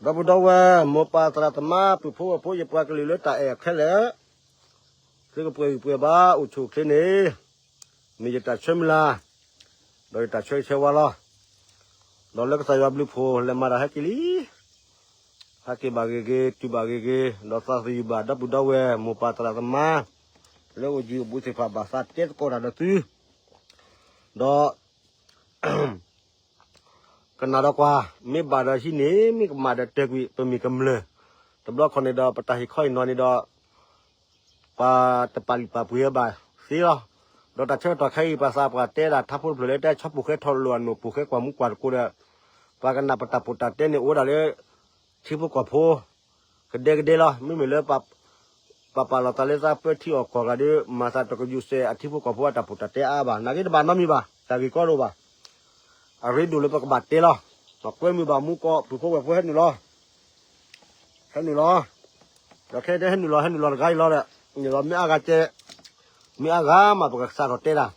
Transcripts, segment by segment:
ဒီပုၢ်ဒီဝဲၢ် မိၢ်ပၢ်သရၣ်သမါ ပုၢ်ဖိဝဲၢ်ဖိ ယပှၤကလုာ်လၢတၢ်အဲၣ်ခဲလၢာ်, သုကပှဲၤဂံၢ်ပှဲၤဘါအိၣ်ဆူၣ်အိၣ်ချ့န့ၣ်, မ့ၢ်ယတၢ်ဆၢမုၢ်လၢ်, ဒီးယတၢ်ဆၢဂ့ၤဆၢဝါလီၤ. ဒီးလၢကစၢ်ယွၤဘျုးဖှိၣ် လဲၤမၤတၢ်ဟဲက့ၤလံ, ဟဲက့ၤဘၣ်ဂ့ၤဂ့ၤ တုၤဘၣ်ဂ့ၤဂ့ၤ ဒီးသးသယုၢ်ဘၣ် ဒီပုၢ်ဒီဝဲၢ်မိၢ်ပၢ်သရၣ်သမါ လၢအိၣ်ယံၤအိၣ်ဘူးသ့ၣ်တဖၣ် ဘၣ်သးတဲသကိးတၢ်ဒီးသု, ဒီး ကနၣ်ဒီးကွၢ်, မ့ၢ်ဘၣ်ဒီးဟံးန့ၢ်, မ့ၢ်ကမၣ်ဒီးတၢၢ်ကွံာ် ပမ့ၢ်ကမျၢၢ်, တဘျီခီန့ၣ်ဒီး ပတၢ်ဟ့ၣ်ခီဟ့ၣ်နီၤန့ၣ်ဒီး ပှၤတပာ်လုၢ်ပာ်ပှ့ၤဘၣ်သ့လီၤ. ဒီးတၢ်ဆၢကတီၢ်ခဲအံၤ ပှၤသးပှၢ်တဲဒၣ်ထးဖိတဖျၢၣ်လၢတၢ်ဆီၣ်ဖိၣ်ဃဲထီၣ်လိာ်အနိၣ် ဖိၣ်ဃဲကွၢ်မူကွၢ်သကိးဒီး ပှၤကနၣ်ပတၢ်ပီးတၢ်တဲန့ၣ် အိၣ်ဝဲဒၣ်လၢ ထံဖိကီၢ်ဖိ ကဒဲကဒဲလီၤ. မ့မ့ၢ်လၢ ပပာ်လီၤသးလၢသးပၢထံအီၣ်ကီၢ်ဂၤဒီး မၤသးတကယူၤစဲးအထံဖိကီၢ်ဖိအတၢ်ပီးတၢ်တဲအါဘၣ်, နာ်က့တဘၣ်နီတမံၤဘၣ်, တၢ်ဂ့ၢ်ကီတအိၣ်ဘၣ်. အရ့ဒိၣ်လၢပကဘၣ်တဲလီၤ. ကွဲမုာ်ဘၣ်မူကီၢ် ပုၢ်ဖိဝဲၢ်ဖိဟဲနုာ်လီၤ, ဟဲနုာ်လီၤ, ဒီးခဲအံၤဟဲနုာ်လီၤ ဟဲနုာ်လီၤတဂၤအံၤလီၤဒီး နုာ်လီၤမ့ၢ်အါဂၤကဲ, မ့ၢ်အါဂၤမး ပကစးထီၣ်တဲဒၣ်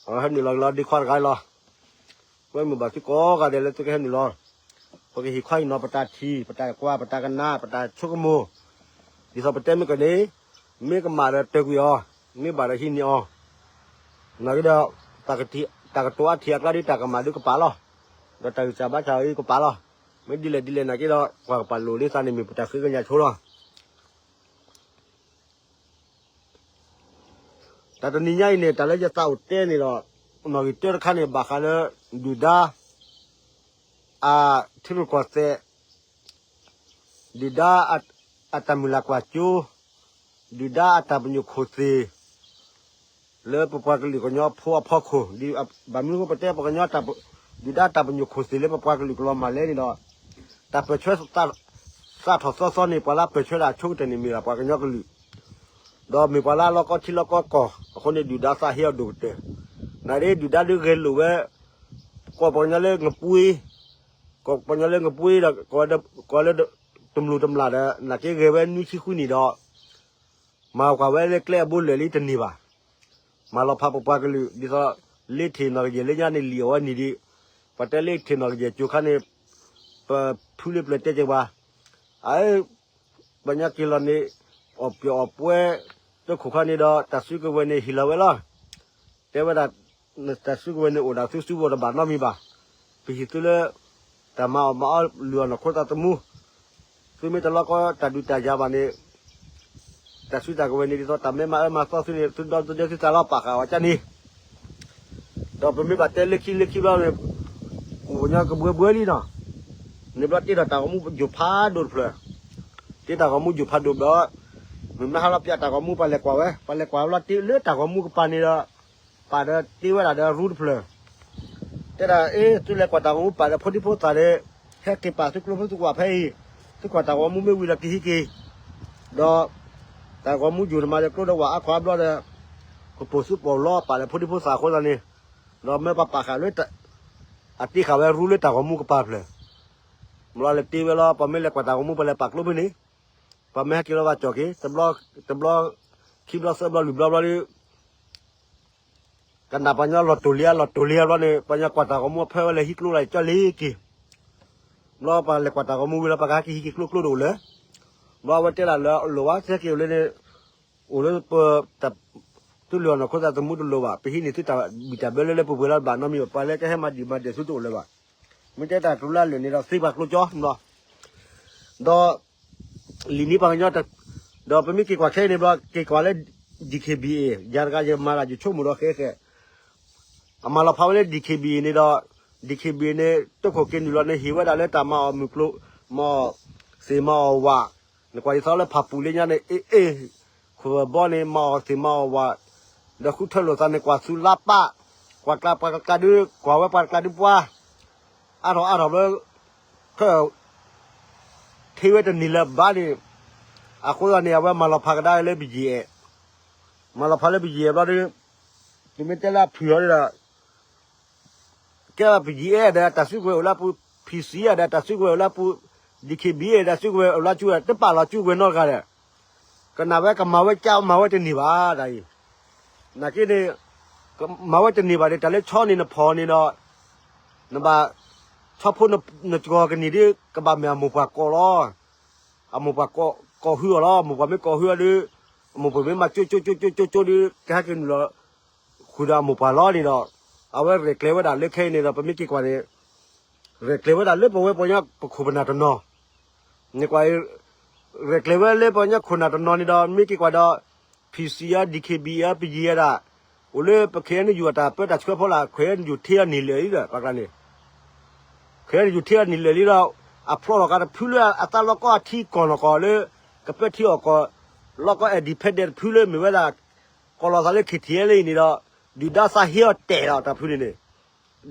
ဟဲနုာ်လီၤက့ၤလီၤ ဒ့ခွါတဂၤလီၤ. ကွဲမုာ်ဘၣ်သုကိးဂၤဒဲးလၢသုကဟဲနုာ်လီၤ. ပကဟ့ၣ်ခီဟ့ၣ်နီၤပတၢ်ထံၣ် ပတၢ်ကွၢ် ပတၢ်ကနၣ် ပတၢ်ဆိကမိၣ်, ဒ်သိးပတဲမ့ၢ်ကန့ၣ်, မ့ၢ်ကမၣ်ဒီးတၢၢ်ကွံာ်အီၤ, မ့ၢ်ဘၣ်ဒီးဟံးန့ၢ်အီၤ, နာ်က့ဒီး တၢ်ကတိၤအါထံၣ်အကျါဒီး တၢ်ကမၣ်ဒုးကပာ်လီၤ. ဒီးတၢ်ဂံၢ်စၢ်ဘါစၢ်အံၤကပာ်လီၤ. မ့ၢ်ဒ်လဲၣ်ဒ်လဲၣ်နာ်က့ဒီး ပှၤကပာ်လိာ်လံသးန့ၣ် မ့ၢ်ပတၢ်ဃ့ကညးဆိလီၤ. တၢ်တနံၤညါအံၤန့ၣ် တၢ်လၢယသးအိၣ်တဲန့ၣ်ဒီး နီၣ်ဂံၢ်တၢတခါန့ၣ် ဘၣ်ဃးလၢ ဒုၣ်ဒါ အထံရူၢ်ကီၢ်သဲး, ဒုၣ်ဒါ အတၢ်မုၢ်လၢ်ကွၢ်စိ, ဒုၣ်ဒါအတၢ်ပညိၣ်ခိၣ်သ့ၣ် လၢပပှၤကလုာ်ကညီဖိအဖီခိၣ်, ဘၣ်မနုၤအဃိပတဲပှၤကညီ ဒုၣ်ဒါတၢ်ပညိၣ်ခိၣ်သ့ၣ်လၢပပှၤကလုာ်ကလီၤမၢ်လဲန့ၣ်ဒီး, တၢ်ပၢၢ်ဆၢ သးထီၣ်သီသီန့ၣ် ပှၤလၢအပၢၢ်ဆၢတၢ်အဆိကတၢၢ်န့ၣ် မ့ၢ်ဒၣ်ပှၤကညီကလုာ်, ဒီးမ့ၢ်ပှၤလၢအလီၤကီထံလီၤကီကီၢ်, အဃိန့ၣ် ဒုၣ်ဒါသးဟ့အီၤဒိၣ်ကတၢၢ်, နာ်က့ဒုၣ်ဒါဒုးဂဲၤလိာ်ဝဲ ကိးပှၤကညီလၢငပှ့ၤ, ကိးပှၤကညီလၢငပှ့ၤဒီး ကိးလၢတမျူးတမျၢ်ဒီး နာ်က့ဂဲၤဝဲနွံဆံဃုနံၣ်ဒီး မၤကွၢ်ဝဲလၢကျဲအဘိလၢာ်လံတန့ၢ်ဘၣ်. မၤလီၤဖးပပှၤကလုာ် ဒ်သိး လ့ထံၣ်နီၢ်ကယဲၢ်လၢညါန့ၣ် လံၣ်အီၤဝဲနံၣ်ဒံး, ပှၤတဲလၢထံၣ်နီၢ်ကယဲၢ်ကၠိခါန့ၣ် ပဖုလၢပျၢၤတဲက့ၤပှၤ, အ ပှၤကညီက့ၤလီၤန့ၣ် အီၣ်ပျီၣ်အီၣ်ပှဲၤ တခိၣ်ခါန့ၣ်ဒီး တၢ်စုကဝဲၤန့ၣ် ဟ့ၣ်လီၤဝဲလီၤ. တဲဝဲဒၣ် တၢ်စုကဝဲၤန့ၣ်အိၣ်ဒၣ်သုစုဖိတဘၣ်နီတမံၤဘၣ်. ပဟ့ၣ်သုလၢ တၢ်မၤအီၣ်မၤအီလုၢ်အီၣ်နီၢ်ခိသးသမူ, သုမ့ၢ်တလီၤကီတၢ်ဒုးတၢ်ယၤဘၣ်န့ၣ် တၢ်စုတၢ်ကဝဲၤန့ၣ် ဒ်သိးတၢ်မ့ၢ်မၤအၢမၤသီသုန့ၣ် သုဒီသုဒဲသုသးလီၤပာ်ဃာ်အီၤကန့ၣ်, ဒီးပမ့ၢ်ဘၣ်တဲလၢခံလၢခံဘျီန့ၣ် ပှၤကညီကဘှၢဘှၢလံနီၤ, န့ၣ်ဘျီတ့ဒီးတၢ်ဂီၤမူယိာ်ဖးဒိၣ်တဖျၢၣ်, တ့တၢ်ဂီၤမူယိာ်ဖးဒိၣ်ဘျီ, မ့မ့ၢ်ဟါလီၤပၠးတၢ်ဂီၤမူပှၤလဲၤကွၢ်ဝဲ ပှၤလဲၤကွၢ်ဘျီတ့လၢတၢ်ဂီၤမူကပၤန့ၣ်ဒီး ပာ်ဒီးတ့ဝဲဒၣ်ဒီးရူတဖျၢၣ်, တဲဒၣ်အ့ သုလဲၤကွၢ်တၢ်ဂီၤမူပာ်ဒီးဖိဒံဖိသၣ်ဒီး ဟဲက့ၤပာ်သုကျိဖဲသုကွၢ်ဖဲအံၤ, သုကွၢ်တၢ်ဂီၤမူမ့ၢ်ဝံၤဒီးကဟံးက့ၤ, ဒီး တၢ်ဂီၤမူယိာ်န့ၣ်မးဒီးကျိဒီးဝၣ်အါခီအါဘျီဒီး ကပိာ်သူပိာ်လီၤပာ်ဒီးဖိဒံဖိသၣ်အဃိသတးန့ၣ်, ဒီးမ့ၢ်ပှၤပာ်ဃာ်လၢ အတ့ဃာ်ဝဲရူလၢတၢ်ဂီၤမူကပၤတဖျၢၣ်, ဘျီလဲၤတ့ဝဲလီၤ ပှၤမ့ၢ်လဲၤကွၢ်တၢ်ဂီၤမူပှၤလဲၤပာ်ကျိဖဲန့ၣ်, ပှၤမ့ၢ်ဟဲက့ၤလီၤဘၣ်ကၠီၣ်က့ၤ တဘျီ ခံဘျီသၢဘျီလွံၢ်ဘျီဘျီဒီး ကနၣ်ပှၤကညီလီၤတိၢ်လံဧါ လီၤတိၢ်လံဧါဘျီန့ၣ် ပှၤကညီကွၢ်တၢ်ဂီၤမူအဖၢဝဲလဲၤဟံးကျိလၢကၠီလ့က့ၤ, ဘျီပှၤလဲၤကွၢ်တၢ်ဂီၤမူဝံၤလီၤ ပှၤကဟဲက့ၤဟံးက့ၤကျိကျိတအိၣ်လၢၤ, ဘျီအဝဲတဲဒၣ်လၢအလိၣ်ဝဲ ဟဲက့ၤအိၣ်လၢန့ၣ်, အိၣ်လၢပ သုလုၢ်အီၣ်နီၢ်ခိသးသမူတလိၣ်ဘၣ် ပဟံးန့ၢ်သုတၢ်ဘံၣ်တၢ်ဘၢလၢလၢပှဲၤပှဲၤလီၤတဘၣ်နီတမံၤဘၣ် ပှၤလၢကဟဲမၤဒံးမၤဒဲးသုတအိၣ်လၢၤဘၣ်, မ့ၢ်တဲတၢ်ကျိလၢအလၢာ်န့ၣ်ဒီးသ့ပှၤကျိကၠီဘျီ ဒီး လံာ်နံၣ်ပှၤကညီ, ဒီးပမ့ၢ်က့ၤကွၢ်ခဲအံၤန့ၣ်ဘျီ က့ၤကွၢ်လၢ DKBA ယၤတဂၤယမၤတၢ်ယဆိကမိၣ်ဒီးဃဲဃဲ, အမၤလီၤဖးဝဲလၢ DKBA န့ၣ်ဒီး DKBA န့ၣ် တခိၣ်က့ၤနုာ်လီၤန့ၣ် ဟ့ၣ်ဝဲဒၣ်လၢတၢ်မၤအီၣ်မုၢ်ကျိၤ, မၤအီၣ်သ့ၣ်မၤအီၣ်ဝၣ်, နကွၢ်ဒ်သိးလၢဖးပူၤလၢညါန့ၣ် အ့ၣ်အ့ၣ်, ခိၣ်ဘီန့ၣ် မၤအီၣ်သ့ၣ်မၤအီၣ်ဝၣ်, ဒီးဃုထၢလိာ်သးန့ၣ် ကွၢ်သူလါပၢ်, ကွၢ်ကျါပှၤတကျါဒုး ကွၢ်ဝဲပှၤတကျါဒုးပှၤ အါထီၣ်အါထီၣ်ဘျီ, ထၢ, ထံဝဲတန့ၢ်လၢၤဘၣ်န့ၣ်, အဃိသတးန့ၣ် အဝဲမၤလီၤဖးကဒါလၢပယံၤအဲၣ်, မၤလီၤဖးလၢပယံၤအဲၣ်ဘျီဒီး, ပမ့ၢ်တဲလၢအဖုၣ်အီၤဒီး, ကဲပယံၤအဲၣ်ဒီးတၢ်စုကဝဲၤအိၣ်လၢပူၤ, PC ဒီးတၢ်စုကဝဲၤအိၣ်လၢပူၤ, DKBA တၢ်စုကဝဲၤအိၣ်လၢစုကဝဲၤ တပာ်လီၤစုကဝဲၤနီတဂၤဒီး ကနၣ်ဝဲကမၤဝဲကၢမၤဝဲတန့ၢ်ဘၣ်တၢ်အံၤ, နာ်က့န့ၣ်, မၤဝဲတန့ၢ်ဘၣ်ဒီး တၢ်လၢဆီန့ၣ်နဖီၣ်န့ၣ်ဒီး, နဘၣ်, ထီၣ်ဖိနစှီၤကနံၣ်ဒ် ကဘၣ်မ့ၢ်အမိၢ်ပှၢ်ကိးလီၤ. အမိၢ်ပှၢ်ကိးဟုအီၤလီၤ. အမိၢ်ပှၢ်မ့ၢ်ကိးဟုအီၤဒီး အမိၢ်ပှၢ်မ့ၢ်မၤကၠိကၠိကၠိကၠိကၠိကၠိဒီး ကဟဲက့ၤနုာ်လီၤ ဃုာ်ဒီးအမိၢ်ပှၢ်လီၤန့ၣ်ဒီး အဝဲရဲၣ်ကျဲၤဝဲဒၣ်လၢခဲအံၤန့ၣ်ဒီး ပမ့ၢ်က့ၤကွၢ်န့ၣ် ရဲၣ်ကျဲၤဝဲဒၣ်လၢပဝဲပှၤကညီပခိၣ်ပနၢ်တနီၤ နကွၢ် ရဲၣ်ကျဲၤဝဲလၢပှၤကညီခိၣ်နၢ်တနီၤန့ၣ်ဒီး မ့ၢ်က့ၤကွၢ်ဒီး P C အ D K B A အ ပယံၤဝဲဒၣ် အိၣ်လၢပ K N U အတၢ်ပၢတၢ်ဆှၢဖီလာ် ခွဲး N U ထ့အနံၣ်လၢာ်လံဒီး ပှၤကျါန့ၣ် ခွဲး N U ထ့အနံၣ်လၢာ်လံဒီး အဖျီထီၣ်ကးတဖုလၢအသးလီၢ်ကီၢ်အထံကီၢ်နီၢ်ကီၢ်လၢ ကပၢထံအီၣ်ကီၢ် လီၢ်ကီၢ် independent တဖုလၢမ့ၢ်ဝဲဒၣ် ကိးလီၤသးလၢ K T L အံၤန့ၣ်ဒီး ဒုၣ်ဒါသးဟ့အီၤတဲာ်လီၤတၢ်ဖုန့ၣ်န့ၣ်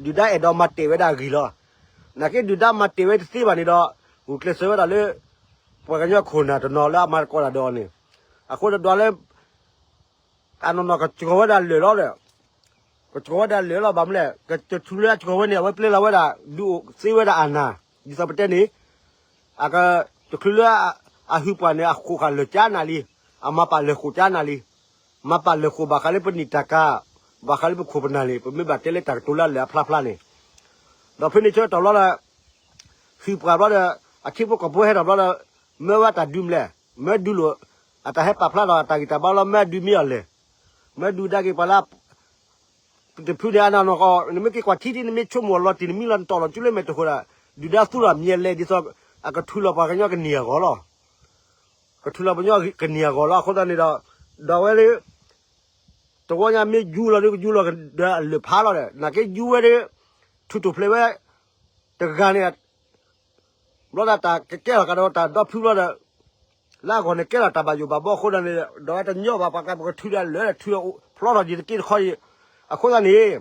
ဒုၣ်ဒါအဲၣ်ဒိးမၤတဲာ်ဝဲဒၣ်အဂ့ၢ်လီၤ. နာ်က့ဒုၣ်ဒါမၤတဲာ်ဝဲတသ့ဘၣ်န့ၣ်ဒီး ဂုာ်ကျဲးစၢးဝဲဒၣ်လၢ ပှၤကညီခိၣ်နၢ်တနီၤလၢအမၤသကိးတၢ်ဒီးအီၤန့ၣ် အဃိဒီးဒွးလၢ အနီၢ်နီၢ်ကစှီၤဝဲဒၣ်လၢာ်လီၤဒီး ကစှီၤဝဲဒၣ်လၢာ်လီၤ ဘၣ်မနုၤလဲၣ် ကတၢၢ်ထူလၢအစှီၤဝဲန့ၣ် အဝဲပျဲလီၤဝဲဒၣ် ဒုးအိၣ်သ့ဝဲဒၣ်အနၢ် ဒ်သိးပတဲန့ၣ် အက တချုးလၢအ အဟုပှၢ်န့ၣ် အဃိးဃာ်လၢာ်ကၠါနၤလံ အမၤပာ်လၢာ်ဃိးကၠါနၤလံ မၤပာ်လၢာ်ဃိးဘၣ်ဃးလၢပနံၣ်တၢ်ကၤ ဘၣ်ဃးလၢပခိၣ်ပနၢ်န့ၣ် ပမ့ၢ်ဘၣ်တဲလၢတၢ်ကတိၤလၢအလၢာ်အဖျါဖျါန့ၣ် ဒီးဖဲန့ၣ်ဆၢကတီၢ်ဘျီဒီး ဟုပှၢ်ဘျီဒီး အထံဖိကီၢ်ဖိဟဲထီၣ်ဘျီဒီး မၢဝဲတၢ်ဒုးမလဲၣ် မၢဒုးလိာ် အတၢ်ဟဲပာ်ဖျါထီၣ်အတၢ်ဂံၢ်တၢ်ဘါလီၤ မၢဒုးမ့ၢ်အီၤလဲၣ် မၢဒုးဒါက့ၤပှၤလၢ တဖုန့ၣ်အနီၢ်နီၢ်ကီၢ် နမ့ၢ်က့ၤကွၢ်ထံထံ နမ့ၢ်ဆိကမိၣ်အလီၤတံၢ် နမံလီၤနတီၢ်လီၤကၠူလၢမဲာ်တဃိးဒီး ဒုၣ်ဒါသူၣ်ထီၣ်မံၤအလဲၣ် ဒ်သိး အကထုးလီၤပှၤကညီကန့ၢ်အဂီၢ်လီၤ. ကထုးလီၤပှၤကညီကန့ၢ်အဂီၢ်လီၤ. အဃိသတးန့ၣ်ဒီး ဒီးဝဲလၢ တဝီညါမ့ၢ်ယူလီၤဒ်ကယူလီၤဒီးအလၢာ်ဖးလီၤဒီး နာ်က့ယူဝဲဒၣ် ထုးတိာ်ဖျဲးဝဲ တဂၤန့ၣ် ဘျီဒီးတၢ်ကကဲထီၣ်ကဒီးတၢ်ဒီဖုဘျီဒီး လၢအဂီၢ်န့ၣ်ကဲထီၣ်တၢ်ဘၣ်ယိၣ်ဘၣ်ဘီအဃိသတးန့ၣ် ဒီးဝဲတညီဘၣ် ပှၤကပကထုးဒီးလၢာ် ထုးဖျီထီၣ်ဒံးတက့ၢ်တခီအံၤ အဃိသတးန့ၣ်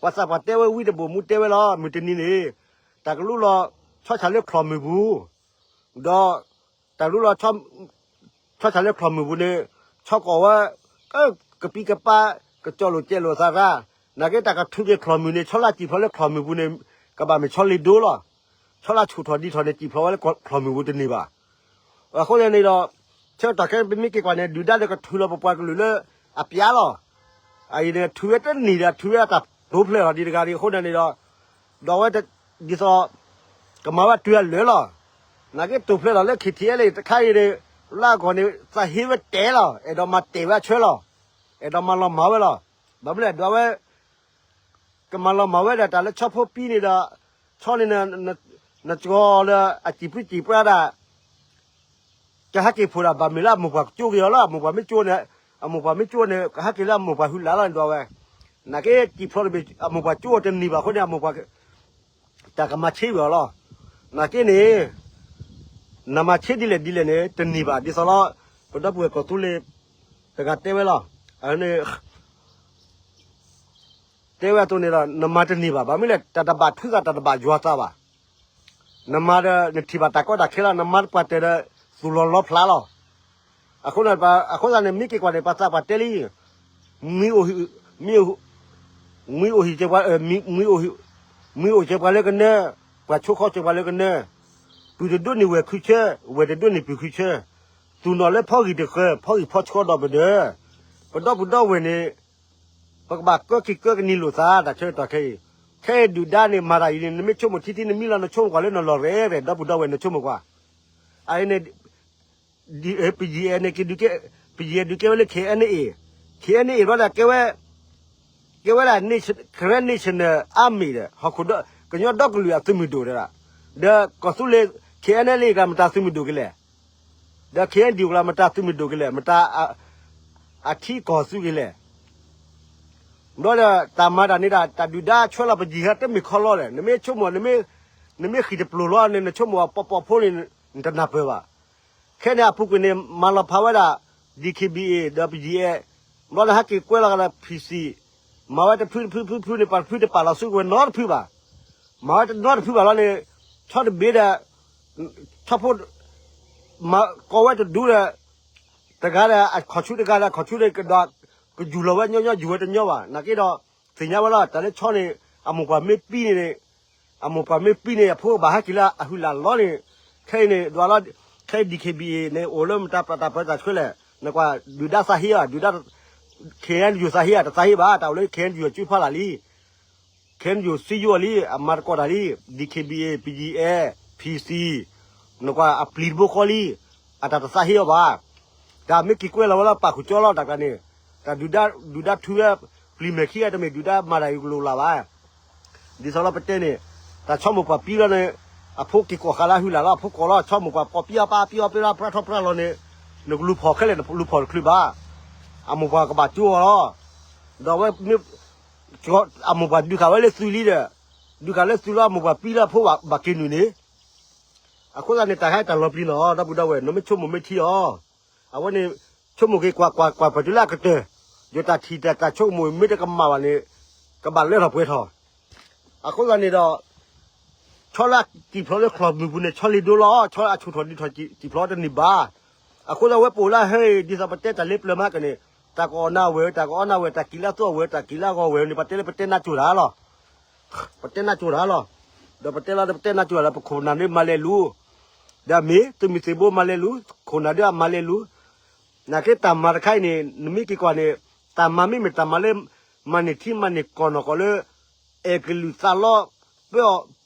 ပှၤသးပှၢ်တဲဝဲဝံတဘိၣ်မူတဲဝဲလီၤ မုၢ်တနံၤန့ၣ် တၢ်ကလူလီၤဆီဆၣ်လၢချီၣ်မုၢ်ပူၤ ဒီး တၢ်ကလူလီၤ ဆီဆၣ်လၢချီၣ်မုၢ်ပူၤန့ၣ် ဆီကိးဝဲ ကပံကပါ ကကၠီလိာ်ကဲလိာ်သးရၣ် နာ်က့တၢ်ကထုးက့ၤချီၣ်မုၢ်န့ၣ် ဆီလၢစံၣ်ဖျိးလၢချီၣ်မုၢ်ပူၤန့ၣ် ကဘၣ်မ့ၢ်ဆီလ့ဒိလီၤ. ဆီလၢဆူၣ်ထီၣ်ဒံးထီၣ်န့ၣ် စံၣ်ဖျိးဝဲလၢချီၣ်မုၢ်ပူၤတန့ၢ်ဘၣ်. အဃိန့ၣ်ဒီး ဆၢကတီၢ်ခဲပမ့ၢ်က့ၤကွၢ်န့ၣ် ဒုၣ်ဒါဒီးကထုးလီၤပပှၤကလုာ်လၢအပျါလီၤ. အအံၤန့ၣ် ထုးဝဲတန့ၢ်ဒီး ထုးဝဲတၢ်တိာ်ဖျဲးလီၤဒံးတဂၤဒံးအဃိန့ၣ်ဒီး ဒီးဝဲဒ်သိး ကမၤဝဲတုၤအလၢာ်လီၤ. နာ်က့တိာ်ဖျဲးလီၤလၢ K T L တခါအံၤန့ၣ် လၢအဂီၢ်န့ၣ် သးဟ့ဝဲတဲလီၤ အဲၣ်ဒိးမၤတဲာ်ဝဲအဆၢလီၤ. အဲၣ်ဒိးမၤလီၤမၢ်ဝဲလီၤ. ဘၣ်မနုၤလဲၣ် ဒီးဝဲ ကမၤလီၤမၢ်ဝဲဒၣ်တၢ်လၢဆီဖိပံန့ၣ်ဒီး ဆီန့ၣ် နကီလၢအစံၣ်ပှံစံၣ်ပှၢ်ဒၣ် ကဟဲက့ၤဖိးဒၣ်ဘၣ်မ့ၢ်လၢအမိၢ်ပှၢ်ကကၠိက့ၤအီၤလီၤ. အမိၢ်ပှၢ်မ့ၢ်ကၠိန့ၣ် အမိၢ်ပှၢ်မ့ၢ်ကၠိန့ၣ် ကဟဲက့ၤလၢအမိၢ်ပှၢ်ဟုလၢ်လီၤန့ၣ်ဒီးဝဲ နာ်က့စံၣ်ဖျိးတဘ့ၣ် အမိၢ်ပှၢ်ကၠိအီၤတန့ၢ်ဘၣ်အဃိန့ၣ် အမိၢ်ပှၢ် တၢ်ကမၤဆ့ဝဲအီၤလီၤ. နာ်က့န့ၣ် နမၤဆ့ဒ်လဲၣ်ဒ်လဲၣ်န့ၣ် တန့ၢ်ဘၣ်ဒ်သိးလီၤ. ပဒီပုၢ်ဝဲၢ်ကီၢ်သူလ့ၤ တဂၤတဲဝဲလီၤ. အန့ၣ် တဲဝဲအသိးန့ၣ်ဒီး နမၤတန့ၢ်ဘၣ်. ဘၣ်မနုၤလဲၣ် တၢ်တဘၣ်ဖုသး တၢ်တဘၣ်ယွၤသးဘၣ်. နမၤဒီး နထံၣ်ဘၣ်တၢ်ကီတၢ်ခဲလီၤ. နမၤတပှၢ်တၢၢ်ဒီး သူၣ်လီၤလီဖျးလီၤ. အဃိ အဃိသတးန့ၣ် မ့ၢ်က့ၤကွၢ်န့ၣ် ပှၤသးပှၢ်တဲလံ မံအိၣ်ဟံၣ် မံအိၣ်ဟံၣ် မံအိၣ်ဟံၣ် မံအိၣ်စၢၤပှၤလၢကနၢ, ပှၤဆိခီစၢၤပှၤလၢကနၢ, ပုၢ်တဒိးန့ၢ်ဝဲၢ်ခုဆၢ, ဝဲၢ်တဒိးန့ၢ်ပုၢ်ခုဆၢ, သူၣ်နီၣ်လၢဖီဂံၢ်တဃၢၤ, ဖီဂံၢ်ဖီဆှီဒီးပဒၢး, ပဒီပုၢ်ဒီဝဲၢ်န့ၣ် ပကဘၣ်ကၢက့ၤကၢကနံၤလိာ်သး တၢ်ဆၢကတီၢ်ခဲအံၤ, ခဲအံၤဒုၣ်ဒါန့ၣ် မၤတၢ်အံၤန့ၣ် နမ့ၢ်ဆိကမိၣ်ထံထံ နမံလီၤ နဆိကမိၣ်ကွၢ်လၢနလီၢ်ရဲၣ်ရဲၣ် ဒီပုၢ်ဒီဝဲၢ် နဆိကမိၣ်ကွၢ်, အအံၤန့ၣ် ပယီၤန့ၣ် ပယီၤဒုးကဲဝဲလၢ K N A, K N A ဘျီဒီး ကဲဝဲ ကဲဝဲဒၣ် Karen National Army ဒီး ဟီၣ်ခိၣ်ဒီ ကညီဒီကလုာ်အသုးမုၢ်ဒိၣ်ဒီး, ဒီးကီၢ်သူလ့ၤ K N L A ကလီၤမတၤသုးမုၢ်ဒိၣ်ကလဲၣ်, ဒီး K N D O ကလီၤမတၤသုးမုၢ်ဒိၣ်ကလဲၣ်, မတၤ အထံကီၢ်သုးကလဲၣ် ဘျီဒီး တၢ်မၤတၢ်န့ၣ်ဒၣ် တၢ်ဒုၣ်ဒါဆွဲလီၤပယီၤဟဲတမ့ၢ်ခီလီၤလဲၣ်, နမ့ၢ်ဆိကမိၣ် နမ့ၢ်ဃံၢ်တပျိာ်လီၤန့ၣ် နဆိကမိၣ်အပီပီဖိန့ၣ် နတနၢ်ပၢၢ်ဘၣ်. ခဲန့ၣ်အပူၤကွံာ်န့ၣ် မၤလီၤဖးဝဲဒၣ် D K B A ဒီး ပယီၤ, ဘျီန့ၣ်ဟဲက့ၤကွဲလီၤကဒီး P C, မၤဝဲတဖုတဖုဖုဖုန့ၣ် ပှၤတဖုတပာ်လီၤစုကဝဲၤနီတဖုဘၣ်. မၤဝဲတနီတဖုဘၣ်လီၤန့ၣ် ဆီတဘ့ၣ်ဒီး ဆီဖိ မၤကိးဝဲတဒူဒီး တဂၤဒီးအခီၣ်ဆူတဂၤဒီးအခီၣ်ဆူန့ၣ် ကဒီး ကယူၢ်လီၤဝဲညီညီ ယူၢ်ဝဲတညီဘၣ်. နာ်က့ဒီး သ့ၣ်ညါဝဲလီၤ တၢ်လၢဆီန့ၣ် အမိၢ်ပှၢ်မ့ၢ်ပံန့ၣ် အမိၢ်ပှၢ်မ့ၢ်ပံန့ၣ် အဖိကဘၣ်ဟဲက့ၤလၢအဟုလၢ်လီၤန့ၣ်, ခဲအံၤန့ၣ် ဒွးလီၤ ခဲအံၤ D K B A န့ၣ် အိၣ်လၢမတၤပတၢ်ပၢတၢ်ဆှၢလဲၣ်, နကွၢ် ဒုၣ်ဒါသးဟ့ဧါ, ဒုၣ်ဒါ K N U သးဟ့ဧါ, တသးဟ့ဘၣ်, တၢ်အိၣ်လၢ K N U အစုဖီလာ်လံ. ခဲအံၤယိၤစံယိၤလံ အမၤသကိးတၢ်လံ DKBA, BGF, PC, နကွၢ်အပျံၤတဘိဃီလံ, အတၢ်တသးဟ့အီၤဘၣ်. တၢ်မ့ၢ်က့ၤကွဲးလီၤဝဲလၢ ပာ်ခူၣ်ကၠီလီၤ တၢ်ကျါန့ၣ်, တၢ်ဒုၣ်ဒါ ဒုၣ်ဒါထုဝဲ ပျံၤမဲာ်ခံဂၤတမ့ၢ်ဒုၣ်ဒါမၤတၢ်အံၤကလိာ်လၢ်ဘၣ်. ဒ်သိးလၢပတဲန့ၣ်, တၢ်ဆီမိၢ်ပှၢ်ပံလီၤန့ၣ်, အဖိက့ၤကိးဃာ်လၢအဟုၣ်လၢ်လီၤ အဖိကိးလီၤ ဆီမိၢ်ပှၢ်ကိးပံအီပၢ်ပံအီပၢ်လၢပြၢထီၣ်ပြၢလီၤန့ၣ်, နကလူၤဖီၣ်ခဲလၢာ် နလူၤဖီၣ်တချုးဘၣ်. အမိၢ်ပှၢ်ကဘၣ်ကၠိအီၤလီၤ. ဒီးဝဲမ့ၢ် အမိၢ်ပှၢ်ဒုးဃာ်ဝဲလၢသုးလံဒီး, ဒုးဃာ်လၢသုးလီၤ အမိၢ်ပှၢ်ပံလၢအဖိဘၣ်က့ၤနုာ်န့ၣ်, အဃိသတးန့ၣ် တၢ်ခါတၢ်လီၤပျံၤလီၤ ဒီပုၢ်ဒီဝဲၢ် နမ့ၢ်ဆိကမိၣ်မ့ၢ်ထံအီၤ, အဝဲန့ၣ် ဆိကမိၣ်က့ၤကွၢ်ကွၢ်ကွၢ်ပှဲၤတုၤလၢအကတၢၢ်, ယတၢ်ထံၣ်တၢ်ဆိကမိၣ်မ့ၢ်တကမၣ်ဘၣ်န့ၣ်, ကဘၣ်လၢထီၣ်ပှဲၤထီၣ်. အဃိသတးန့ၣ်ဒီး ဆီလၢတံၢ်ဖျိလၢချီၣ်မုၢ်ပူၤန့ၣ် ဆီလ့ၤဒိလီၤ ဆီအဆိၣ်ထီၣ်ဒုးထီၣ်တံၢ်ဖျိတန့ၢ်ဘၣ်. အဃိသတးဝဲပအိၣ်လၢဟဲအံၤ ဒ်သိးပတဲတၢ်လၢပျၢၤမးကန့ၣ်, တၢ်ကအီၣ်နၤဝဲ တၢ်ကအီၣ်နၤဝဲ တၢ်ကံးလၢအသွံၣ်အဝဲ တၢ်ကံးလၢအဂီၤဝဲန့ၣ် ပတဲလၢပတဲနၢ်ကၠိတၢ်လီၤ. ပတဲနၢ်ကၠိတၢ်လီၤ. ဒီးပတဲလီၤဒီးပတဲနၢ်ကၠိတၢ်လီၤ ပခိၣ်ပနၢ်ဒုးမၤလဲၤလူၤ, ဒီးမ့ၢ်သုးမုၢ်သံၣ်ဘိမၤလဲၤလူၤ, ခိၣ်နၢ်ဒုးအမၤလဲၤလူၤ, နာ်က့တၢ်မၤတခါအံၤန့ၣ် နမ့ၢ်က့ၤကွၢ်န့ၣ်, တၢ်မၤမ့မ့ၢ်တၢ်မၤလၢ မၤန့ၢ်ထံမၤန့ၢ်ကီၢ်နီၢ်ကီၢ်လၢ အဲၣ်ကလုာ်သးလီ ပၢအီ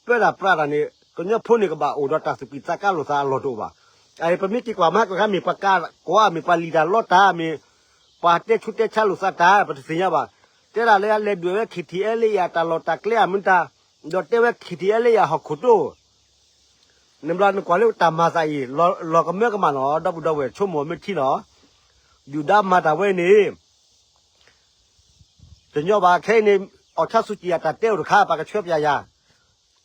ၤပၢတၢ်ပြးတၢ်န့ၣ် ကညီဖိန့ၣ်ကဘၣ်အိၣ်ဒီးတၢ်သူၣ်ကံၢ်သးကါလိာ်သးအလီၢ်တအိၣ်ဘၣ်. အအံၤပမ့ၢ်က့ၤကွၢ်မဟါကခါမ့ၢ်ပှၤကးကွၢ် မ့ၢ်ပှၤလံၣ်တၢ်လီတၢ် မ့ၢ်ပှၤတဲဆူးတဲဆါလိာ်သးတၢ် ပတသ့ၣ်ညါဘၣ်. တဲဒၣ်လၢလဲၤဒွဲၣ်ဝဲ KTLA အတၢ်လီၢ်တၢ်ကျဲအမုၢ်တၢ်, ဒီးတဲဝဲ KTLA အဟီၣ်ခိၣ်တိၢ် နဘျီနကွၢ်လၢတၢ်မၤသးအံၤ လီၤကမၢကမၣ်နီၤ ဒီပုၢ်ဒီဝဲၢ်ဆိကမိၣ်မ့ၢ်ထံလီၤ. ဒုၣ်ဒါမၤတၢ်ဝဲန့ၣ် တညီဘၣ်ခဲအံၤန့ၣ် အောင်ဆန်းစုကြည် အတၢ်တဲအိၣ်တခါ ပှၤကဆှၢပျးယၤ,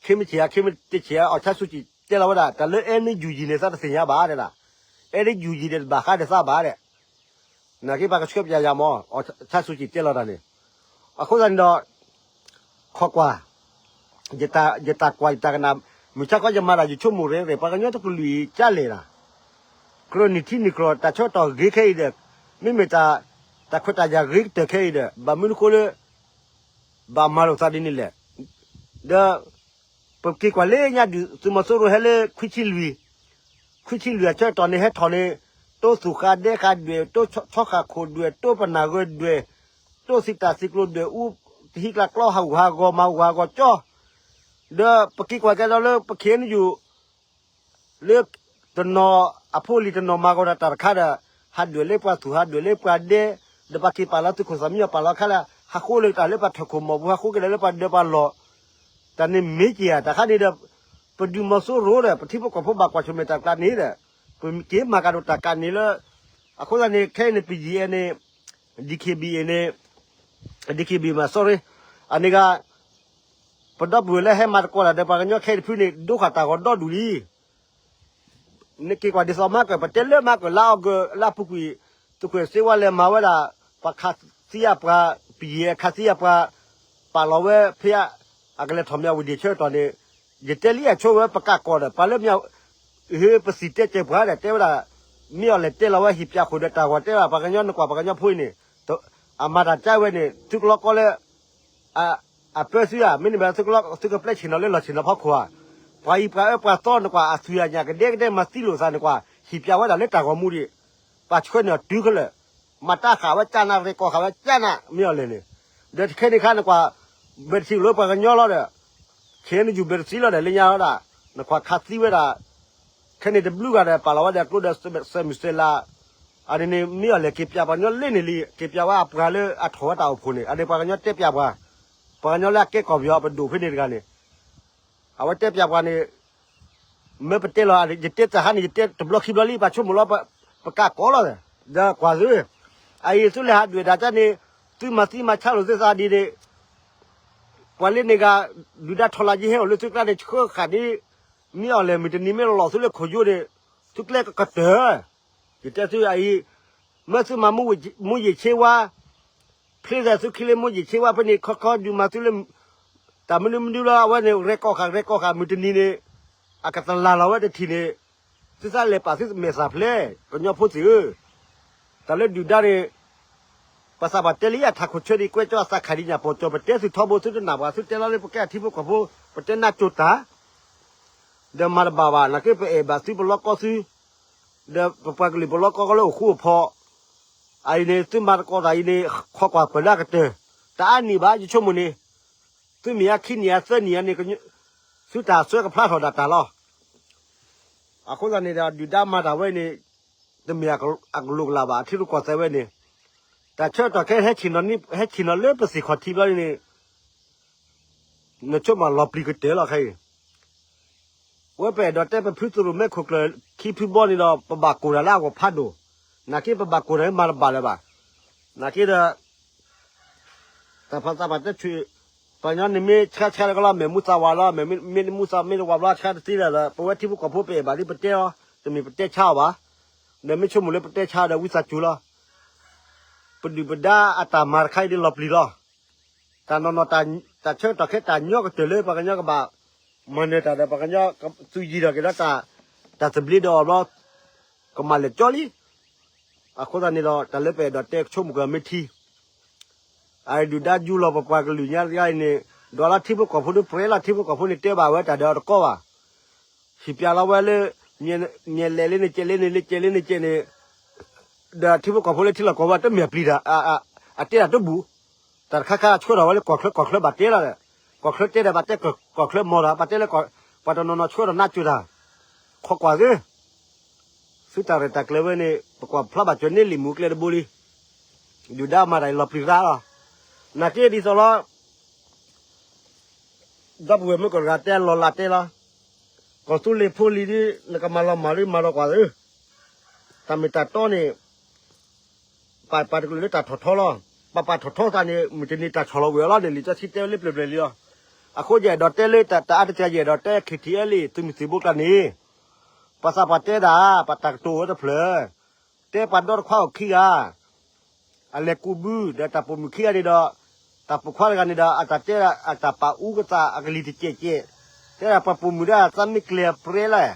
ခ့မ့ၢ်ဆ့ၣ်ဧါ ခ့မ့ၢ်တဆ့ၣ်ဧါ အောင်ဆန်းစုကြည် တဲလီၤဝဲဒၣ် တၢ်လၢ NUG န့ၣ် သးတသ့ၣ်ညါဘၣ်တဲဒၣ်, NUG န့ၣ် တဘၣ်ဃးဒီးသးဘၣ်တဲ နာ်က့ပှၤကဆှၢပျးယၤမး အောင်ဆန်းစုကြည် တဲလီၤတၢ်န့ၣ်, အဃိသတးန့ၣ်ဒီး ခိးကွၢ်, ယတၢ်ကွၢ်ယတၢ်ကနၣ်, မုၢ်ဆါခီယမၤတၢ်ယဆိကမိၣ်ရဲၣ်ရဲၣ် ပှၤကညီတကလုာ်အံၤကလဲၣ်ဒၣ်, ကြၢးနံၣ်ထံနံၣ်ကြၢး တၢ်ဆၢကတီၢ်ဂ့ၤခဲအံၤဒီး, မ့မ့ၢ်တၢ်ခွဲးတၢ်ယာ်ဂ့ၤကတၢၢ်ခဲအံၤဒီး ဘၣ်မနုၤအဃိလၢ ဘၣ်မၤလိာ်သးဒ်န့ၣ်လဲၣ်. ဒီး ပက့ၤကွၢ်လၢညါဒုး သုးမီၤစိရိၤဟဲလၢ ခွံဆံလွံၢ်, ခွံဆံလွံၢ်အဆၢကတီၢ်န့ၣ် ဟဲထီၣ်န့ၣ် တိၢ်သူၣ်ဃာ်ဒဲဃာ်ဒွဲၣ်, တိၢ်ဆီဃာ်ခိၣ်ဒွဲၣ်, တိၢ်ပနၢ်ဂၢၢ်ဒွဲၣ်, တိၢ်သံးတၢ်သံးကျိၤဒွဲၣ်, အူတဟံးကျါကျီဟးဂူာ်ဟးဂီၤမၤဟးဂူာ်ဟးဂီၤကၠီ, ဒီးပက့ၤကွၢ်ကဲဒီးလၢပ KNU လၢ တနီၤအဖိအလံၤတနီၤမၤဂီၤတၢ်တခါဒီး ဟးဒွဲၣ်လၢပှၤသူၣ် ဟးဒွဲၣ်လၢပှၤဒဲ, ဒီးပှၤက့ၤပာ်လီၤသုးခိၣ်သးမံအီၤ ပာ်လီၤခါလၢ ဟးဃိလၢတၢ်လၢပှၤထၢၣ်ခိၣ်မီၢ်ပူၤ ဟးဃိက့ၤလၢပှၤဒၢပှၤလီၢ်, တၢ်န့ၣ်မ့ၢ်က့ၤဧါ တၢ်ခါန့ၣ်ဒီး ပဒုးမီၤစိရိၤဒီး ပထံဖိကီၢ်ဖိဘၣ်ကွၢ်ဆၢၣ်မဲာ်တၢ်ကျါန့ၣ်ဒီး ပက့ၤမၤကဒီးတၢ်ကးန့ၣ်လၢ အဃိသတးန့ၣ် ခဲအံၤန့ၣ် ပယံၤအဲန့ၣ် DKBA န့ၣ် DKBA မး sorry အန့ၣ်ဂၤ ပဒီပုၢ်ဝဲၢ်လၢဟဲမၤသကိးတၢ်ဒီးပှၤကညီခဲအံၤတဖုန့ၣ် ဒိဃာ်တၢ်ဂီၤဒီဒူၣ်လံ. နက့ၤကွၢ်ဒ်သိးမၤကၢၢ် ပတဲလၢမၤကၢၢ်လါအီကူး လၢအပူၤကွံာ် သုးခွဲးစ့ဝါလဲၤမၤဝဲဒၣ် ပှၤခးသံအပှၤ ပယံၤခးသံအပှၤ ပာ်လီၤဝဲဖဲ အကလဲၤထီၣ်မၠးဝတံၣ်ဆၢကတီၢ်န့ၣ် ယတဲလံအဆိဝဲပကးကီၢ်ဒီး ပှၤလၢမၠး ဟ့ ပသံၣ်တဲကဲၤပှၤဒီး တဲဝဲဒၣ် မ့ၢ်အီၤလဲၤတဲလီၤဝဲဟံၣ်ပၠးခိၣ်ဒီးတၢ်ဂီၤတဲဘၣ် ပှၤကညီနကွၢ်ပှၤကညီဖိအံၤန့ၣ် အမၤတၢ်ကါဝဲန့ၣ် သုကလီကီလၢ အပၢသုဧါ မ့တမ့ၢ်သုကပျဲဆ့ၣ်နီၤလၢလီၢ်ဆ့ၣ်နီၤဖီခိၣ်ဧါ. ပှၤအံၤပှၤအၢပှၤသီနကွၢ်အသွံၣ်အညၣ်ကဒဲကဒဲမၤသံလိာ်သးနကွၢ် ဟံၣ်ပၠးဝဲဒၣ်လၢတၢ်ဂီၤမူဒံး ပှၤဆှၢန့ၢ်အီၤတုၤခဲလၢာ် မၤတၢ်ဃာ်ဝဲကၢ်နး ရဲၣ်ကီၢ်ဃာ်ဝဲကၢ်နး မ့ၢ်အီၤလဲၣ်န့ၣ် ဒီးခဲန့ၣ်ခါနကွၢ် ဘဲၣ်တထံၣ်လၢပှၤကညီလီၤဒီး ခဲန့ၣ်ယူၤဘဲၣ်တသံလီၤဒီး လၢညါလီၤဒၣ် နကွၢ်ခးသံဝဲဒၣ် ခဲန့ၣ်တဘျုးဂၤဒီး ပာ်လီၤဝဲဒီးကျိဒီးစဲမုၢ်စဲလး အန့ၣ်န့ၣ် မ့ၢ်အီၤလဲၣ်က့ၤပၠးပှၤကညီလၢန့ၣ်လံ က့ၤပၠးဝဲအပှၤလၢအထီၣ်ဝဲတၢ်အိၣ်ဖှိၣ်န့ၣ် အန့ၣ်ပှၤကညီတဲပၠးပှၤ ပှၤကညီလၢအကဲကီၢ်ပယီၤပဒိၣ်ဖဲန့ၣ်တဂၤန့ၣ် အဝဲတဲပၠးပှၤန့ၣ် မ့ၢ်ပတဲလီၤ ယတဲတၢ်ဟါန့ၣ် ယတဲတဘျီခံဘျီလံ ပှၤဆိကမိၣ်လီၤ ပကးကီလီၤ ဒီးကွၢ်သု အအံၤသုလဲၤဟးဒွဲၣ်တၢ်ကါန့ၣ် သုမၤသံမၤဆါလိာ်သုသးဒ်န့ၣ် ပှၤလၢန့ၣ်ဂၤ ဒုၣ်ဒါထီၣ်လၢယဟဲအိၣ်လၢသုကျါန့ၣ် ဆှၢဃာ်န့ၣ် မ့ၢ်အီၤလဲၣ်မုၢ်တနံၤမ့ၢ်လီၤသုလၢခိၣ်ယိန့ၣ် သုကျဲကကတၢၢ် ယတဲသုအအံၤ မ့ၢ်သုမၤမူးယံာ်ဆ့ဝါ ဖျ့သးသုခံလၢမူးယံာ်ဆ့ဝါဖဲန့ၣ် ခီခီဒုးမၤသုလၢ တၢ်မနုၤမနုၤလီၤ အဝဲန့ၣ် ရဲၣ်ကီၢ်ဃာ် ရဲၣ်ကီၢ်ဃာ် မုၢ်တနံၤန့ၣ် အကတလၢ်လီၤဝဲတထံၣ်န့ၣ် သုသးလဲၤပာ်သုမဲာ်သၣ်ဖျဲး ကညီဖိသ့ၣ်ဧၢ တၢ်လၢဒုၣ်ဒါန့ၣ် ပှၤသးပှၢ်တဲလံအထးခိၣ်ဆၢဒံး ကွဲကၠီအသးခးဒံးညၣ်ပီၢ်ကၠီ ပတဲသုထီဘိသုတနာ်ပှၤ သုတဲလီၤလၢပကဲအထံဖိကီၢ်ဖိ ပတဲနၢ်ကၠိတၢ် ဒီးမၤတဘၣ်ဘၣ် နာ်က့ပအဲၣ်ဘၣ်သုပလီကီသု ဒီးပပှၤကလုာ်ပလီကီကီလၢအိၣ်ဃူအိၣ်ဖိး အအံၤန့ၣ် သုမၤသကိးတၢ်အံၤန့ၣ် ခိးကွၢ်ပၢၢ်လၢအကတၢၢ် တအါနံၣ်ဘၣ် ယဆိကမိၣ်န့ၣ် သုမ့ၢ်အခံနံၣ်အသၢနံၣ်အန့ၣ် သုတၢ်ဆၢကဖျါထီၣ်ဒၣ်တၢ်လီၤ. အဃိသတးန့ၣ်ဒီး ဒုၣ်ဒါမၤတၢ်ဝဲန့ၣ် တမ့ၢ်အကလိာ်ကလာ်ဘၣ် အထံရူၢ်ကီၢ်သဲးဝဲန့ၣ် တၢ်ဆၢကတီၢ်ခဲ ဟဲဆ့ၣ်နီၤလၢပသ့ၣ်ခီၣ်ထံးဘျီန့ၣ် နဆိကမိၣ်လီၤပျံၤကတၢၢ်လီၤခဲအံၤ ဝဲပအဲၣ်ဒိးတဲပဖုသရိာ်မဲခိၣ်ကျၢၢ်ခံဖုဘီန့ၣ်ဒီး ပဘၣ်ကိၢ်တၢ်လၢအဂီၢ်ဖးဒိၣ်, နာ်က့ပဘၣ်ကိၢ်တၢ်လၢမၤတဘၣ်လၢၤဘၣ်. နာ်က့ဒီး တၢ်ဖးသးပှၤတဲဆူၣ်, ပှၤကညီန့ၣ်မ့ၢ်ဆါဆါလၢကလီ မ့ၢ်မူသးဝးလီၤ, မ့ၢ်မူသးမ့ၢ်တဝးဘျီဆါတသ့လၢၤဒီး ပဝဲထံဖိကီၢ်ဖိပအဲၣ်ဘၣ်ဒ်ပတဲအီၤ, တမ့ၢ်ပတဲဆါအီၤဘၣ်. ဒီးမ့ၢ်ဆိကမိၣ်လၢပတဲဆါဒီးဝံသးစူၤလီၤ. ပဒုၣ်ပဒါအတၢ်မၤတခါအံၤဒ်လီၤပျံၤလီၤ. တၢ်နီၢ်နီၢ် တၢ်ဆၢကတီၢ်ခဲ တၢ်ညီကတၢၢ်လၢပှၤကညီကဘၣ်မၤနၢၤတၢ်ဒီး ပှၤကညီ သူယံၤထီၣ်က့ၤဒီး တၢ်သဘျ့ဒီးအီၤဘျီ ကမၤလၢာ်ကၠီလံ. အဃိသတးန့ၣ်ဒီး တၢ်လၢပအဲၣ်ဒိးတဲကဆိကမိၣ်ကမ့ၢ်ထံ အဒုၣ်ဒါယူလီၤပပှၤကလုာ်ညါတဂၤအံၤန့ၣ် ဒီးလၢထံဖိကီၢ်ဖိဒီး ပြဲလၢထံဖိကီၢ်ဖိန့ၣ်တဲဘၣ်ဝဲတၢ်ဒီးအတကီဘၣ်. ဟံၣ်ပျးလီၤဝဲလၢ မ့ၢ်လဲၤလၢန့ၣ်ကဲးလၢန့ၣ် လၢကဲးလၢန့ၣ်ကဲးန့ၣ် ဒီးထံဖိကီၢ်ဖိလၢထံလီၢ်ကီၢ်ဝဲတမ့ၢ်အပျံၤတၢ် အတဲတၢ်တဘူၣ်. တၢ်တခါခါဆှၢထီၣ်ဝဲလၢကီၢ်ချၢ ကီၢ်ချၢဘၣ်တဲလီၤဒီး ကီၢ်ချၢတဲဒီးဘၣ်တဲကီၢ်ချၢမီၤဒီး ဘၣ်တဲလၢ ပှၤတနီၤနီၤဆှၢထီၣ်နးစၢၤတၢ် ခိးကွၢ်သု သုတၢ်ရဲၣ်တၢ်ကျဲၤဝဲန့ၣ် ပကွၢ်ဖျါဘၣ်စၢၤန့ၢ်လံာ်မူကျဲတဘိလံ. ဒုၣ်ဒါမၤတၢ်အံၤလီၤပျံၤရါလီၤ. နာ်က့ဒ်သိးလီၤ ဒီပုၢ်ဝဲၢ်မုၣ်ကီၢ်တဂၤတဲလီၤလးတဲလီၤ. ကီၢ်သူလ့ၤဖိလံၤဒ် နကမၤလီၤမၢ်ဒ်မၤလီၤကွၢ်သု. တၢ်မ့ၢ်တၢ်တီန့ၣ် ပပာ်တကလုာ်လၢတၢ်ထီၣ်ထီလီၤ. ပပာ်ထီၣ်ထီသးန့ၣ် မုၢ်တနံၤတၢ်ဆီၣ်လီၤဝဲအီၤလီၤန့ၣ် လံာ်စီဆှံတဲဝဲလၢပျၢၤပျၢၤလံလီၤ. အဃိယအဲၣ်ဒိးတဲလၢတၢ်အါတက့ၢ် ယအဲၣ်ဒိးတဲ ခံထံၣ်အဲလံာ် သုးမုၢ်သံၣ်ဘိကျါန့ၣ် ပှၤသးပှၢ်တဲဒၣ် ပှၤတၢ်ကတိၤဝဲတဖျၢၣ် တဲပှၤဒီတခွါအိၣ်ခံဂၤ အလဲၤကူးဘုဒီးတၢ်ပိာ်မုၣ်ခံဂၤန့ၣ်ဒီး တၢ်ပိာ်ခွါတဂၤန့ၣ်ဒီး အတၢ်တဲဒၣ်အတၢ်ပာ်အူကသးအကလံၤတကဲးကဲး, တဲဒၣ်ပှၤပိာ်မုၣ်ဒၣ်သးမ့ၢ်ကျဲၤပြဲလၢ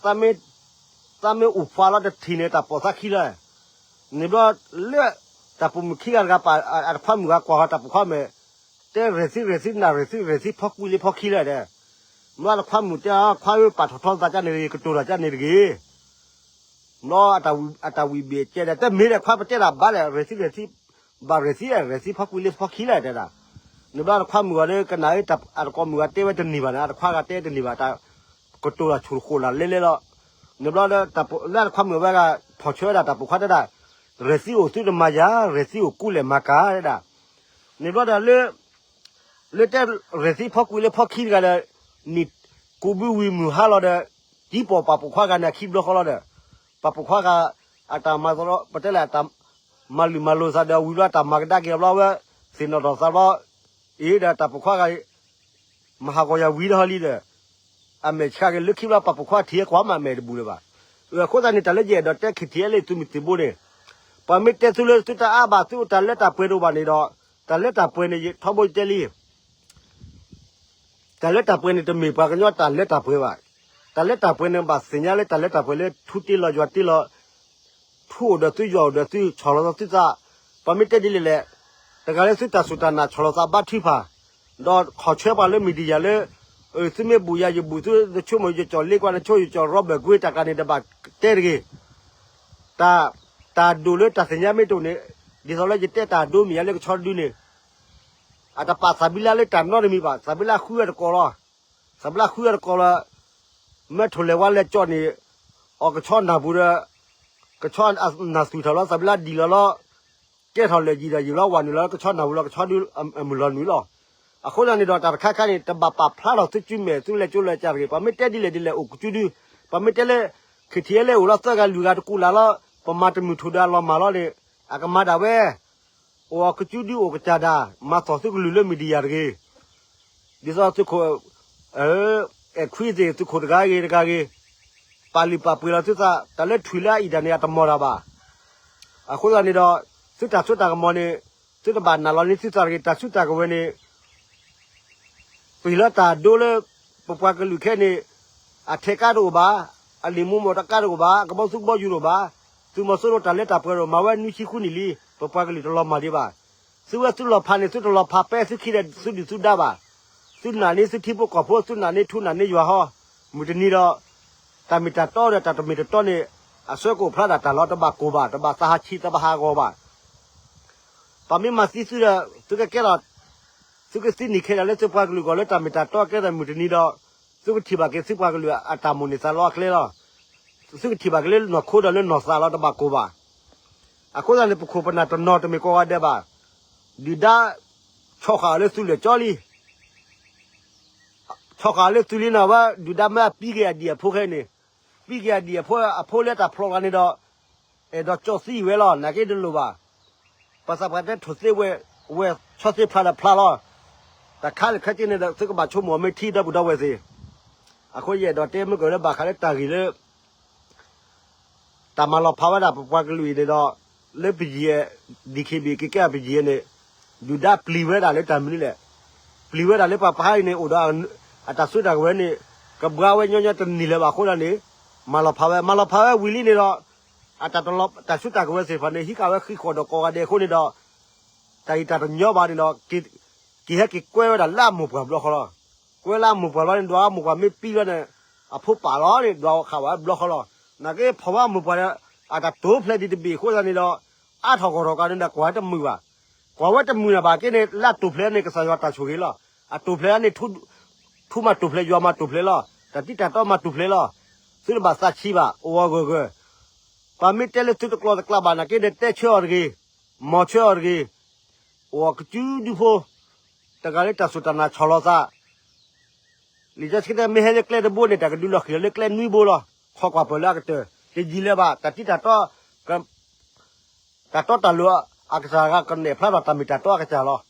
သးမ့ၢ်အိၣ်ဖှါလီၤတထံၣ်န့ၣ် တၢ်ပိာ်သးခံလၢ န့ၣ်ဘျီလၢ တၢ်ပိာ်မုၣ်ခံဂၤတဂၤပာ် အတခွါမုၣ်ဂၤကွၢ်ဃီတၢ်ပိာ်ခွါမဲာ် တဲရဲၣ်သံရဲၣ်သံနၢ်ရဲၣ်သံရဲၣ်သံဖီကွံာ်လၢဖီခံလၢဒီး ဘျီတခွါမုၣ်တဲအီၤ ခွါဧၢ ပာ်ထီၣ်ထီသးကန့ၣ်တဂ့ၤ ကတိၤတၢ်ကန့ၣ်တဂ့ၤ ဘျီအတၢ်ဝံၣ်ဘ့ၣ်ကဲဒီး တမ့ၢ်ဒီးခွါပတဲဒၣ်ဘၣ်လဲၣ် ရဲၣ်သံရဲၣ်သံ ဘၣ်ရဲၣ်သံ ရဲၣ်သံဖီကွံာ်လၢဖီခံလၢတဲဒၣ် န့ၣ်ဘျီတခွါမုၣ်ဂၤဒီး ကနၣ်အတကိးမုၣ်ဂၤတဲဝဲတန့ၢ်ဘၣ်န့ၣ် အတခွါဂၤတဲတန့ၢ်ဘၣ် ကတိၤတၢ်ဆိၣ်ဃိၣ်လၢ်လဲလဲလီၤ န့ၣ်ဘျီဒီး လၢတခွါမုၣ်ဝဲဂၤ ဖီၣ်ဆၢဝဲဒၣ်တၢ်ပိာ်ခွါတဲဒၣ် ရဲၣ်သံအိၣ်သုတမၤယၤ ရဲၣ်သံအိၣ်ကူလဲၣ်မၤကၤတဲဒၣ် န့ၣ်ဘျီဒီးလၢ လၢတဲ ရဲၣ်သံဖီကွံာ်လၢဖီခံတဂၤဒီး နံၣ်ကူးဘုဝံၤမုၢ်ဟါလီၤဒီး ကံပိာ်ပာ်ပိာ်ခွါဂၤန့ၣ်အခံဘျီဃီလီၤဒီး ပာ်ပိာ်ခွါဂၤ အတၢ်မၤသီ ပတဲလဲၣ် အတၢ်မၤလုၢ်မၤလိာ်သးဒီးဝံၤဘျီတၢ်မၤကဒါက့ၤအဘျီဝဲ သ့ၣ်နီၣ်ထီၣ်သးဘျီ အံၤဒီးတၢ်ပိာ်ခွါဂၤ မၤဟးဂီၤယၤဝံၤဒီးဟီလံဒီး အမဲာ်ဆှးက့ၤလၢခံဘျီပာ်ပိာ်ခွါထံၣ်ကွၢ်မးမဲာ်တဘူးလၢၤဘၣ်. အဃိသတးန့ၣ် တၢ်လၢယအဲၣ်ဒိးတဲ ခံထံၣ်အဲလံာ် သုးမုၢ်သံၣ်ဘိန့ၣ် ပှၤမ့ၢ်တဲသုလၢသုတအါဘၣ် သုတၢ်လၢတၢ်ပှဲၤတအိၣ်ဘၣ်န့ၣ်ဒီး တၢ်လၢတၢ်ပှဲၤန့ၣ် ထီဘိယတဲလံ တၢ်လၢတၢ်ပှဲၤန့ၣ် တမ့ၢ်ပှၤကညီတၢ်လၢတၢ်ပှဲၤဘၣ်. တၢ်လၢတၢ်ပှဲၤန့ၣ် ဘၣ်သ့ၣ်ညါလၢတၢ်လၢတၢ်ပှဲၤလၢ ထူတ့လီၤယွၤတ့လီၤ ထူအိၣ်ဒီးသုယွၤအိၣ်ဒီးသု ဆီၣ်လီၤသးသုသး, ပှၤမ့ၢ်တဲဒ်လဲၣ်လဲၣ်, တဂၤလၢသုတၢ်စူၢ်တၢ်နာ်ဆီၣ်လီၤသးဘါထုကဖၣ်, ဒီးခီၣ်ဆၢပှၤလၢ media လၢ သုမ့ၢ်ဘူးယၤယဘူးသု နဆိကမိၣ်ယကၠီၣ်လ့ကွၢ် နဆိကမိၣ်ယကၠီၣ် Robert Guei တၢ်ကးန့ၣ် တဘၣ်တဲတဂ့ၤ. တၢ် တၢ်ဒိၣ်လၢတၢ်သ့ၣ်ညါမ့ၢ်တအိၣ်န့ၣ်, ဒ်သိးလၢယတဲတၢ်ဒိမ့ၢ်ယၤလၢကဆီတဒုန့ၣ်, အတပာ်သးဘံလါလၢတၢ်နီတမံၤဘၣ်, သးဘံလါဃုအတကိးလီၤ. သးဘံလါဃုအတကိးလီၤ, မ့ၢ်ထိၣ်လဲၤဝါလဲၤကၠီၣ်န့ၣ်, အီၤကဆီနၢ်ပူၤဒီး, ကဆီနၢ်သွံၣ်ထီၣ်လီၤ သးဘံလါဒံၣ်လီၤလီၤ, ကဲထီၣ်လၢာ်ယံာ်ဒီးယံာ်လီၤ ဝၤနုာ်လီၤလၢကဆီနၢ်ပူၤလီၤ ကဆီဒုအမုၢ်လီၤနုာ်လီၤ. အဃိသတးန့ၣ်ဒီးတၢ်တခါခါန့ၣ် တဘၣ်ပာ်ဖျါထီၣ်သုစုမဲာ်သုလဲၤကၠိလဲၤကၠီတဂ့ၤ, ပှၤမ့ၢ်တဲဒ်လဲၣ်ဒ်လဲၣ်အိၣ်ကစုဒု, ပှၤမ့ၢ်တဲလၢ ခံထံၣ်အဲလံာ်အိၣ်လီၤသၢဂၤလွံၢ်ဂၤတကူၣ်လၢ်လီၤ, ပမၤတမုာ်ထူၣ်ဒီးအလီၤမၢ်လီၤန့ၣ်, အကမၤဒၣ်ဝဲ အိၣ်အီၤကစုဒုအိၣ်ကစၢ်ဒၣ်, မၤသီၣ်သုကလုၢ်လၢ media တဂ့ၤ. ဒ်သိးသုးခိၣ်, အဲခွံသ့ၣ် သုးခိၣ်တဂၤဂ့ၤတဂၤဂ့ၤ, ပာ်လုၢ်ပာ်ပှ့ၤလီၤသုသး, တၢ်လၢထွံၣ်လၢအအံၣ်တၢ်န့ၣ် အတမီၢ်တၢ်ဘၣ်. အဃိသတးန့ၣ်ဒီး, သုတၢ်စိတၢ်ကမီၤန့ၣ်, သုတဘၣ်နာ်လီၤန့ၢ်သုသးတဂ့ၤ, တၢ်စုတၢ်ကဝဲၤန့ၣ် ပှ့ၤလီၤတၢ်ဒိလၢ ပပှၤကလုာ်ခဲအံၤန့ၣ်, အထဲကါတအိၣ်ဘၣ်, အလံာ်မူမီၢ်တကါတအိၣ်ဘၣ်, အကဘီသူကဘီယူၤတအိၣ်ဘၣ်, သုးမီၤစိရိၤတၢ်လၢတၢ်ပှဲၤတအိၣ်, မၤဝဲနွံဆံဃုနံၣ်လံ, ပပှၤကလုာ်တလီၤမၢ်ဒံးဘၣ်. သုဝဲသုလီၤဖးန့ၣ် သုတလီၤဖးပဲသုခံဒီးသုဒုၣ်သုဒါဘၣ်. သုနာ်န့ၢ်သုထံဖိကီၢ်ဖိ, သုနာ်န့ၢ်ထူနာ်န့ၢ်ယွၤဟီ, မုၢ်တနံၤဒီး တၢ်မ့ၢ်တၢ်တီဒီးတၢ်တမ့ၢ်တတီန့ၣ်, အဆၢကအိၣ်ဖျါဒၣ်တၢ်လီၤ, တဘၣ်ကိၢ်ဘၣ်, တဘၣ်သးဟးဆံး တဘၣ်ဟးဂီၤဘၣ်. ပှၤမ့ၢ်မၤသံသုဒီး သုကကဲထီၣ် သုကသ့န့ၢ်ခဲဒၣ်လၢသုပှၤကလုာ်အဂီၢ်လၢတၢ်မ့ၢ်တၢ်တီအကျဲတၢ်မုၢ်တနံၤဒီး, သုကထံၣ်ဘၣ်က့ၤသုပှၤကလုာ်အတၢ်မိၣ်န့ၢ်သးလီအကျဲလီၤ. သုကထံၣ်ဘၣ်က့ၤလၢနီၢ်ခိဒီးလၢနီၢ်သးလီၤတဘၣ်ကိၢ်ဘၣ်. အဃိသတးန့ၣ် ပခိၣ်ပနၢ်တနီၤတမ့ၢ်ကိးဂၤဒဲးဘၣ်. ဒုၣ်ဒါ ဆီၣ်ဃာ်အီၤလၢသုလၢာ်ကၠီလံ ဆီၣ်ဃာ်အီၤလၢသုလံန့ၣ်ဝဲ ဒုၣ်ဒါမ့ၢ်ပံက့ၤအဒံၣ်အဖိခဲအံၤန့ၣ်, ပံက့ၤအဒံၣ်အဖိ အဖိလၢတၢ်ဖျိးဂၤန့ၣ်ဒီး, အဲၣ်ဒိးကၠီသံဝဲလီၤ. နာ်က့တလိၣ်ဘၣ်. ပှၤသးပှၢ်တဲထိၣ်သ့ဝဲ, ဝဲဆီသ့ဖျါဒီးဖျါလီၤ. တၢ်ခါလၢခဲက့န့ၣ်ဒီး သုကဘၣ်ဆိကမိၣ်အီၤမ့ၢ်ထံဒီပုၢ်ဒီဝဲၢ်သ့ၣ်. အဃိယအဲၣ်ဒိးတဲမုၢ်ကၢၢ်လၢဘၣ်ဃးလၢတၢ်ဂ့ၢ်လၢ တၢ်မၤလီၤဖးဝဲဒၣ်ပပှၤကလုာ်အံၤန့ၣ်ဒီး, လၢပယီၤ ဒီး ကဘ့ၣ် ကကဲအပယီၤန့ၣ်, ဒုၣ်ဒါပျံၤဝဲဒၣ်လၢတၢ်မနုၤလဲၣ်. ပျံၤဝဲဒၣ်လၢပှၤပဟါအံၤန့ၣ် အိၣ်ဒီးအတၢ်စုတၢ်ကဝဲၤန့ၣ်, ကဘှါဝဲညီညီတန့ၢ်လၢၤဘၣ်အဃိဒၣ်န့ၣ်, မၤလီၤဖးဝဲ, မၤလီၤဖးဝဲဝံၤလံန့ၣ်ဒီး, အတၢ်စုတၢ်ကဝဲၤသ့ၣ်တဖၣ်န့ၣ် ဟံးဃာ်ဝဲဃံးဃီၣ်ဒီးကိးဂၤဒဲးအဃိန့ၣ်ဒီး, တၢ်အံၤတၢ်တညီဘၣ်န့ၣ်ဒီး, က့ၤဟဲက့ၤကွဲဝဲဒၣ်လၢအမိၢ်ပှၢ်ဘျီဃီလီၤ. ကွဲလၢအမိၢ်ပှၢ်ဘျီန့ၣ် ဒွးအမိၢ်ပှၢ်မ့ၢ်ပံလီၤန့ၣ်, အဖိပာ်လီၤန့ၣ် ဒွးဃာ်ဝဲဘျီဃီလီၤ. နာ်က့ဖီၣ်ဝဲအမိၢ်ပှၢ်ဒီး, အတၢ်တိာ်ဖျဲးဒံးတဘ့ၣ်အဃိသတးန့ၣ်ဒီး, အါထီၣ်ဂီၢ်ထီၣ်ကးန့ၣ်ဒီး ကွၢ်ဝဲတမုာ်ဘၣ်. ကွၢ်ဝဲတမုာ်နၢ်ဘၣ်က့န့ၣ် လၢအတိာ်ဖျဲးန့ၣ် ကစၢ်ယွၤတၢ်ဆိၣ်ဂ့ၤလီၤ. အတိာ်ဖျဲးန့ၣ်, ထူမၤတိာ်ဖျဲး ယွၤမၤတိာ်ဖျဲးလီၤ. တၢ်တံၢ်တၢ်တီမၤတိာ်ဖျဲးလီၤ. သုတဘၣ်သးဆံးဘၣ်, အိၣ်ဂၢၢ်ဂၢၢ်, ပှၤမ့ၢ်တဲလၢသုတကျိၤတကျဲဘၣ်နာ်က့ဒီး တဲဆၢအီၤတဂ့ၤ, မၤဆၢအီၤတဂ့ၤ, အိၣ်ကစုဒုဖိ, တဂၤလၢတၢ်စူၢ်တၢ်နာ်ဆီၣ်လီၤသး လံာ်စီဆှံတဲ မ့ၢ်ဟဲလၢကျဲတဘိန့ၣ် တၢ်ကဒုးလီၤဃံၤလီၤလၢကျဲနွံဘိလီၤ. ခီကွၢ်ပၢၢ်လၢအကတၢၢ်, တယံာ်လၢၤဘၣ်, တၢ်တံၢ်တၢ်တီ, တၢ်တီတၢ်လိၤအကစၢ်ဂၤကနဲၣ်ဖျါထီၣ်တၢ်မ့ၢ်တၢ်တီအကစၢ်လီၤ.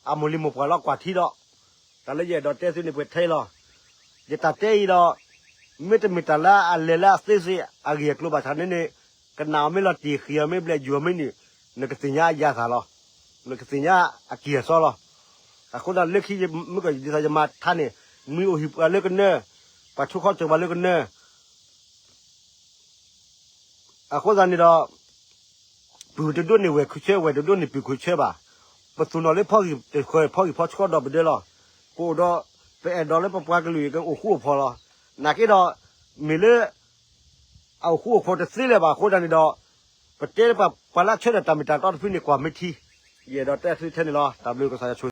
အမိၢ်လံၤမိၢ်ပှၢ်လီၤကွၢ်ထံဒီး, တၢ်လၢယအဲၣ်ဒိးတဲသုန့ၣ်ပှဲၤထဲအံၤလီၤ. ယတၢ်တဲအံၤဒီး, မ့တမ့ၢ်တၢ်လၢအလဲၤလၢအသ့စ့ၢ် အဂ့ၢ်အကျိၤဘၣ်ဆၣ်န့ၣ်န့ၣ်, ကနၣ်အီၤမ့ၢ်လီၤတံၢ် ဃံးအီၤမ့ၢ်ဘျဲး ယူၤအီၤမ့ၢ်နုာ်, နကသ့ၣ်ညါအယၤသၣ်လီၤ. နကသ့ၣ်ညါအကံၢ်အစီလီၤ. အဃိသတးလၢခံမုၢ်ကၢၢ်ဒ်သိးယမၤထါန့ၣ်, နွံအိၣ်ဟံၣ်ပှၤလၢကနၢ, ပှၤဆိခီစၢၢ်ပှၤလၢကနၢ အဃိသတးန့ၣ်ဒီး, ပုၢ်တဒိးန့ၢ်ဝဲၢ်ခုၣ်ဆၢ ဝဲၢ်တဒိးန့ၢ်ပုၢ်ခုၣ်ဆၢဘၣ်. ပသူၣ်နီၣ်လၢဖီဂံၢ်တဃၢၤ ဖီဂံၢ်ဖီဆှီဒီးပဒၢလီၤ. ပအိၣ်ဒီး, ပအဲၣ်ဒိးလၢပပှၤကလုာ်အံၤကအိၣ်ဃူအိၣ်ဖိးလီၤ. နာ်က့ဒီး, မ့ၢ်လၢ အအိၣ်ဃူအိၣ်ဖိးတသ့လၢၤဘၣ်အဃိသတးန့ၣ်ဒီး, ပတဲပှၤလၢအဆၢထၢၣ်တၢ်မ့ၢ်တၢ်တီတဖုန့ၣ်ကွၢ်မ့ၢ်ထံ, ယအဲၣ်ဒိးတဲသုထဲန့ၣ်လီၤ. တၢ်ဘျုးကစၢ်ယွၤဆိၣ်